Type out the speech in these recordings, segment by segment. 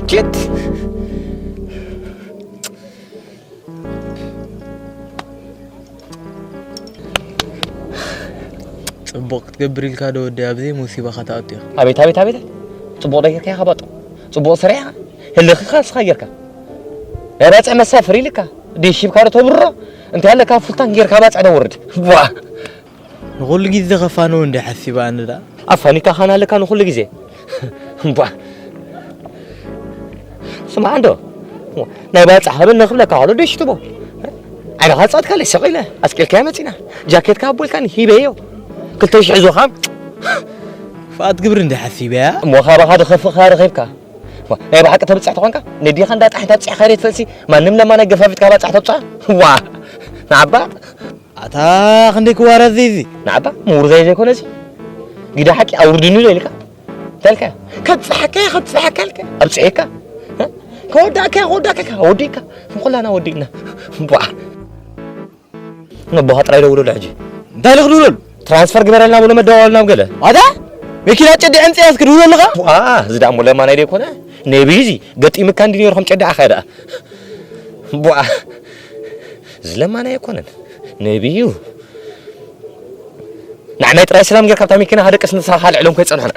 ኬት ጽቡቕ ክትገብር ኢልካ ዶ ወዲ ኣብዘይ ሙሲባኻ ትኣቱ ኢኻ? ኣቤት፣ ኣቤት፣ ኣቤት። ጽቡቕ ዶ ጌርካ ኢኻ ባጦ? ጽቡቕ ስራሕ ኢኻ። ህልኽኻ ንስኻ ጌርካ። ናይ ባጽዕ መሳፍር ኢልካ። ዲሽ ሂብካ ዶ ተብርሮ? እንታይ ኣለካ ፉልታን ጌርካ ባጽዕ ተውርድ። ዋ! ንኹሉ ግዜ ከፋንው እንደ ሓሲባ ኣነ ደኣ። ኣፋኒካ ኻን ኣለካ ንኹሉ ግዜ። እምባ። ስማዕ እንዶ። ናይ ባጽዕ ሃበኒ ክብለካ ከሎ ዲሽ ትቦ። ዓይንኻ ጻትካ ለይ ሰቒለ። ኣስቂልካያ መጺና። ጃኬትካ ኣቦልካን ሂበዮ። ክልተ ሽሕ ዞኻም። ክፍኣት ግብሪ እንደ ሓሲበያ። እሞ ካባኻ ድኸፍእ ኸኣ ረኺብካ። ዋ፣ ናይ ብሓቂ ተብጽሕ ተኾንካ፣ ነዲኻ እንዳ ጣሒት ኣብጺሕካ ሬት ፈልሲ፣ ማንም ለማናይ ገፋፊጥካ ባጽሕ ተብጽሖ? ዋ፣ ንዓባ። ኣታ ክንደይ ክዋረድ እዚ? ንዓባ፣ ምውርዛይ ዘይኮነ እዚ። ግዳ ሓቂ ኣውርድኒ ዶ ኢልካ? ተልካ። ከብጽሓካ፣ ከብጽሓካ ኢልካ። ኣብጽሒካ። እ? ከወዳእካ፣ ከወዳእካ ኢልካ። ወዲእካ። ንኹላና ወዲእና። ቧ። ነቦኻ ጥራይ ደውለሉ ሕጂ። እንታይ ኢሉ ክድውለሉ? ትራንስፈር ግበረልና ብሎ መደዋወልና ኣብ ገለ። ኣታ? መኪና ጨዲዐ ኣምፅኣ እስኪ ድውለሉ ኸዓ? ዋ፣ እዚ ደኣ እሞ ለማናይ ዶ ይኮነ? ነቢ እዚ ገጢምካ እንዲ ነይሩ ከም ጨዲዓኻ ደኣ። ቧ። እዚ ለማናይ ኣይኮነን። ነቢ እዩ። ንዓናይ ጥራይ ሰላም ጌርካ ኣብታ መኪና ሃደቅስ ንስኻ ካልዕሎም ከይጸንሑና።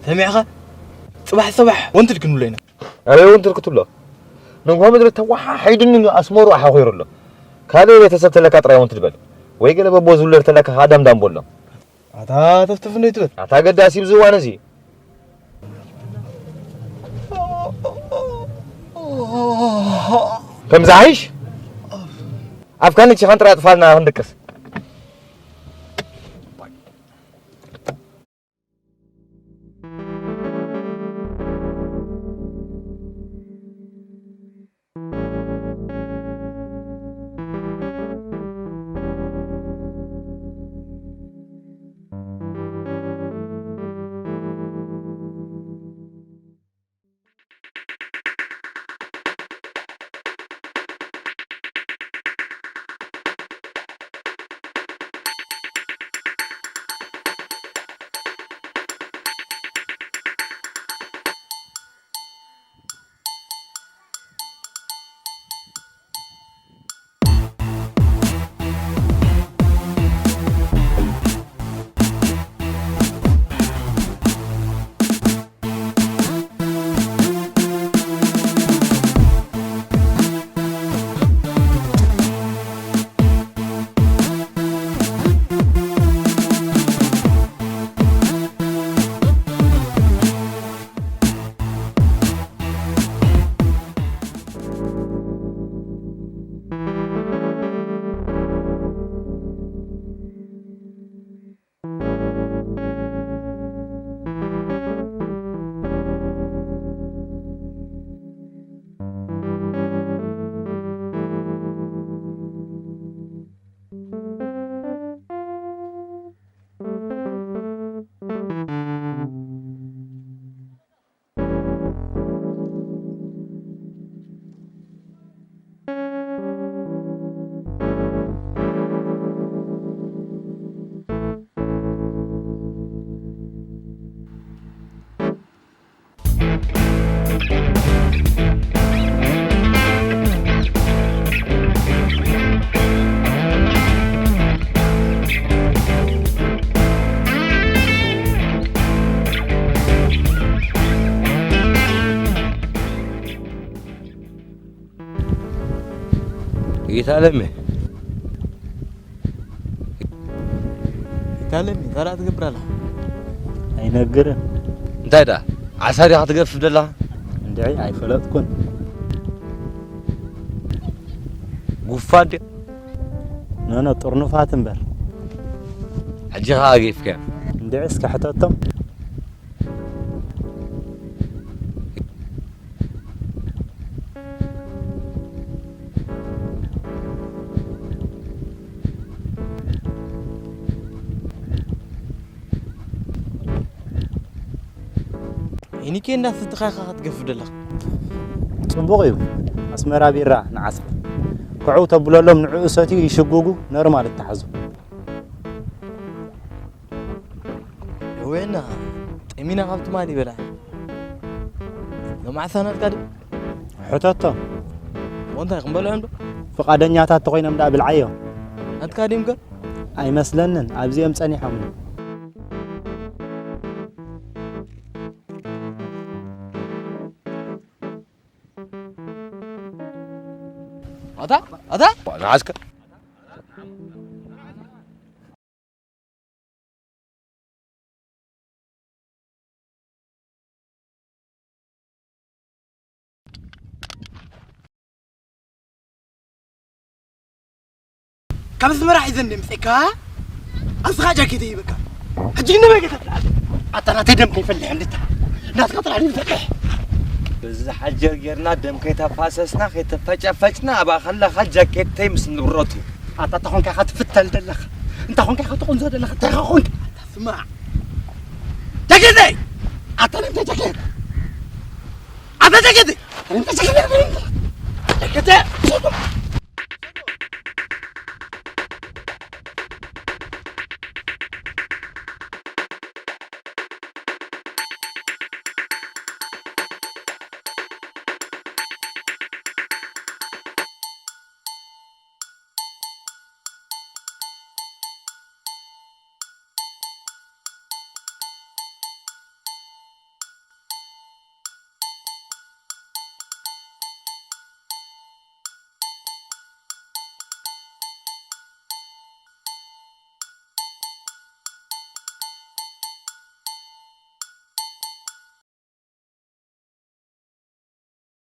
ሰሚዕኻ? ጽባሕ ጽባሕ ወንትድ ክንብሎ ኢና። ኣበይ ወንትድ ክትብሎ? ንግሆ ምድሪ ተወሓሒዱኒ ኣስመሩ ኣሓኺሩ ኣሎ። ካልእ ቤተሰብ ተለካ ጥራይ ወንትድ በል። ወይ ገለ በቦ ዝውለድ ተለካ ከዓ ዳምዳም በሎ። ኣታ ተፍትፍ እንዶ ይትበል። ኣታ ገዳሲ ብዚ እዋን እዚ። ከምዚ ዓይሽ? ኣፍካን እጅኻን ጥራይ ኣጥፋልና ክንድቅስ። ታለሚ ታለሚ ታራ ትገብር ኣላ። ኣይነግርን። እንታይ ደኣ ዓሳ ዲኻ ትገፍፍ ደላ? እንድዒ ኣይፈለጥኩን። ጉፋ ድዮ? ኖኖ ጥርኑፋት እምበር። ሕጂ ኸኣ ገይፍካ። እንድዒ እስከ ሕተቶም። ሄኒኬ እንዳሰተኻ ኢኻ ክትገፍፍ ዘለኻ። ጽቡቕ እዩ። ኣስመራ ቢራ ንዓስብ። ክዕው ተብለሎም ንዕኡ ሰትዩ ይሽጉጉ፣ ኖርማል እተሓዙ። እወና፣ ጠሚና ካብ ትማሊ በላ። ሎማዕሳ ናትካ ድዩ? ሕተቶ። እሞ እንታይ ክንበልዖም ዶ? ፍቓደኛታት ተኾይኖም ደኣ ብልዓዮ። ናትካ ድዮም ከ? ኣይመስለንን፣ ኣብዚኦም ጸኒሖም። ኣታ፣ ኣታ? ንዓስከ ካብ ኣስመራ ሒዘ እንደ ምፅእካ ኣብስኻ ጃኬት ይበካ። ሕጂ ግን ንበይ ገተፍልዓል? ኣታ ናተይ ደም ከይፈልሕ እንድታ ናትካ ጥራሕ ይፈልሕ። በዚ ሓጀር ጌርና ደም ከይተፋሰስና ከይተፈጨፈጭና ኣብኣ ከለኻ ጃኬተይ ምስ ንብረቱ። ኣታ እንታ ኾንካ ኢኻ ትፍተል ዘለኻ፣ እንታ ኾንካ ኢኻ ትቑንዞ ዘለኻ፣ እንታይ ኢኻ ኾንካ? ኣታ ስማዕ ጃኬተይ! ኣታ ነምተ ጃኬት! ኣታ ጃኬተይ! ኣታ ነምተ ጃኬት! ጃኬተይ!